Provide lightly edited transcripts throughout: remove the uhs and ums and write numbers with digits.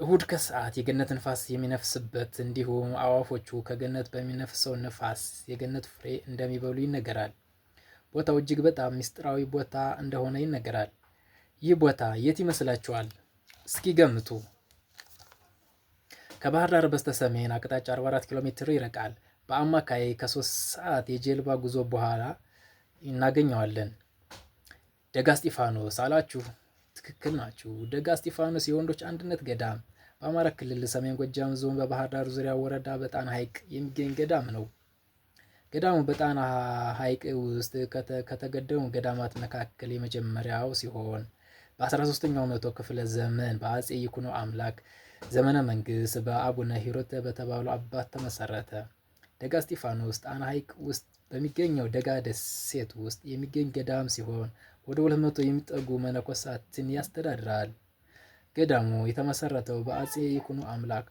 እሁድ ከሰዓት የገነት ንፋስ የሚነፍስበት እንዲሁም አዕዋፎቹ ከገነት በሚነፍሰው ንፋስ የገነት ፍሬ እንደሚበሉ ይነገራል። ቦታው እጅግ በጣም ምስጢራዊ ቦታ እንደሆነ ይነገራል። ይህ ቦታ የት ይመስላችኋል? እስኪ ገምቱ። ከባህር ዳር በስተሰሜን አቅጣጫ 44 ኪሎ ሜትር ይርቃል። በአማካይ ከ3 ሰዓት የጀልባ ጉዞ በኋላ እናገኘዋለን። ደጋ እስጢፋኖስ አላችሁ? ትክክል ናችሁ። ደጋ እስጢፋኖስ የወንዶች አንድነት ገዳም በአማራ ክልል ሰሜን ጎጃም ዞን በባህር ዳር ዙሪያ ወረዳ በጣና ሐይቅ የሚገኝ ገዳም ነው። ገዳሙ በጣና ሐይቅ ውስጥ ከተገደሙ ገዳማት መካከል የመጀመሪያው ሲሆን በ13ኛው መቶ ክፍለ ዘመን በአጼ ይኩኖ አምላክ ዘመነ መንግስት በአቡነ ሂሮተ በተባሉ አባት ተመሰረተ። ደጋ እስጢፋኖስ ጣና ሐይቅ ውስጥ በሚገኘው ደጋ ደሴት ውስጥ የሚገኝ ገዳም ሲሆን ወደ 200 የሚጠጉ መነኮሳትን ያስተዳድራል። ገዳሙ የተመሰረተው በአጼ ይኩኖ አምላክ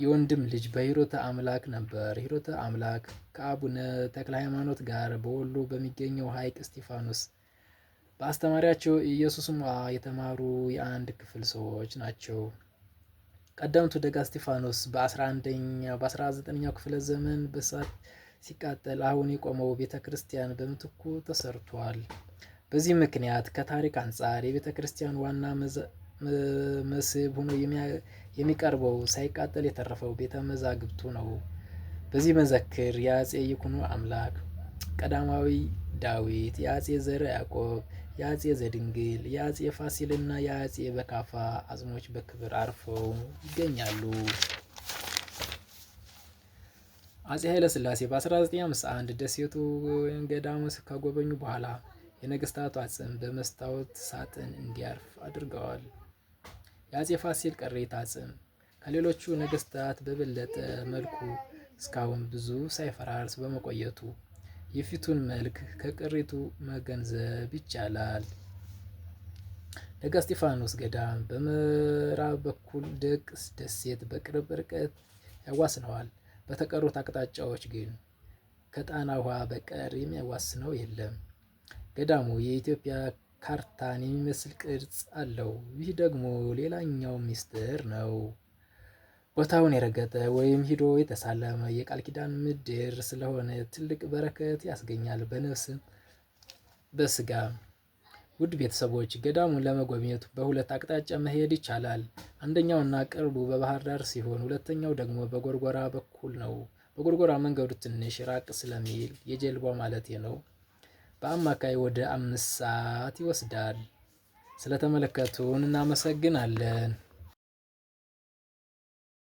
የወንድም ልጅ በሂሮተ አምላክ ነበር። ሂሮተ አምላክ ከአቡነ ተክለ ሃይማኖት ጋር በወሎ በሚገኘው ሐይቅ እስጢፋኖስ በአስተማሪያቸው ኢየሱስ ሞዐ የተማሩ የአንድ ክፍል ሰዎች ናቸው። ቀደምቱ ደጋ እስጢፋኖስ በ19ኛው ክፍለ ዘመን በእሳት ሲቃጠል አሁን የቆመው ቤተ ክርስቲያን በምትኩ ተሰርቷል። በዚህ ምክንያት ከታሪክ አንጻር የቤተ ክርስቲያን ዋና መስህብ ሆኖ የሚቀርበው ሳይቃጠል የተረፈው ቤተ መዛግብቱ ነው። በዚህ መዘክር የአጼ ይኩኖ አምላክ፣ ቀዳማዊ ዳዊት፣ የአጼ ዘርዓ ያዕቆብ፣ የአጼ ዘድንግል፣ የአጼ ፋሲልና የአጼ በካፋ አጽሞች በክብር አርፈው ይገኛሉ። አጼ ኃይለ ሥላሴ በ1951 ደሴቱ ገዳሙ ከጎበኙ በኋላ የነገስታቱ አጽም በመስታወት ሳጥን እንዲያርፍ አድርገዋል። የአጼ ፋሲል ቅሪተ አጽም ከሌሎቹ ነገስታት በበለጠ መልኩ እስካሁን ብዙ ሳይፈራርስ በመቆየቱ የፊቱን መልክ ከቅሪቱ መገንዘብ ይቻላል። ደጋ እስጢፋኖስ ገዳም በምዕራብ በኩል ደቅ ደሴት በቅርብ ርቀት ያዋስነዋል። በተቀሩት አቅጣጫዎች ግን ከጣና ውሃ በቀር የሚያዋስነው የለም። ገዳሙ የኢትዮጵያ ካርታን የሚመስል ቅርጽ አለው። ይህ ደግሞ ሌላኛው ሚስጥር ነው። ቦታውን የረገጠ ወይም ሂዶ የተሳለመ የቃል ኪዳን ምድር ስለሆነ ትልቅ በረከት ያስገኛል በነፍስም በስጋ። ውድ ቤተሰቦች፣ ገዳሙን ለመጎብኘት በሁለት አቅጣጫ መሄድ ይቻላል። አንደኛውና ቅርቡ በባህር ዳር ሲሆን ሁለተኛው ደግሞ በጎርጎራ በኩል ነው። በጎርጎራ መንገዱ ትንሽ ራቅ ስለሚል፣ የጀልባው ማለቴ ነው፣ በአማካይ ወደ 5 ሰዓት ይወስዳል። ስለተመለከቱን እናመሰግናለን።